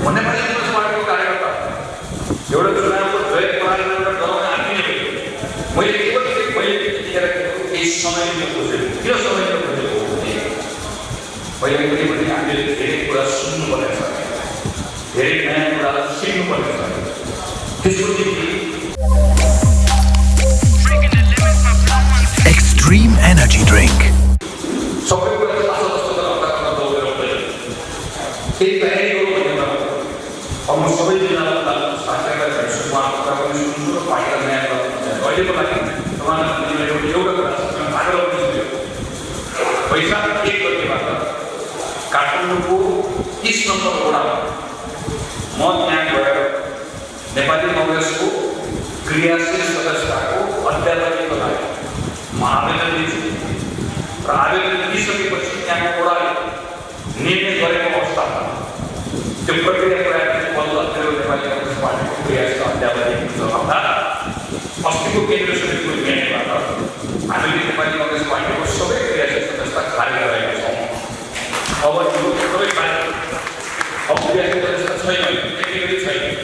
भन्ने पनि कम्युनिस्ट पार्टीको कार्यकर्ता एउटा चुनावको जय पराजयबाट डराउने आदमी नै मैले केवल मैले त्यतिखेर केही समय लिनु खोजेको किन समय लिनु खोजेको मैले पनि भने हामीले धेरै कुरा सुन्नुपर्नेछ धेरै नयाँ कुराहरू सिक्नुपर्नेछ त्यसको निम्ति Extreme Energy Drink. सबै कुरा आशा जस्तो गरेर दौडेर हुँदैन केही तयारी गरौँ भन्ने कुरा अब म सबै जिल्लामा साथीहरूलाई सुरुवातबाट पनि सुन्छु र पार्टीका नयाँ कुरा अहिलेको लागि तपाईँलाई एउटा कुरा छ आग्रह गर्छु वैशाख 1 गतेबाट काठमाडौँको 30 नम्बर वडामा म त्यहाँ गएर नेपाली कांग्रेसको क्रियाशील सदस्यताको अध्यापनको लागि म आवेदन दिन्छु र आवेदन दिइसकेपछि त्यहाँको वडाले निर्णय गरेको अवस्थामा त्यो प्रक्रिया प्रयास बल्ल नेपाली कांग्रेस पार्टीको क्रियाशील अध्यापनको अर्थात् अस्तिको केन्द्रीय समितिको निर्णयबाट हामीले नेपाली कांग्रेस पार्टीको सबै क्रियाशील सदस्यता खारेज गरेका छौँ अब यो सबै अब क्रियाशील सदस्यता छैन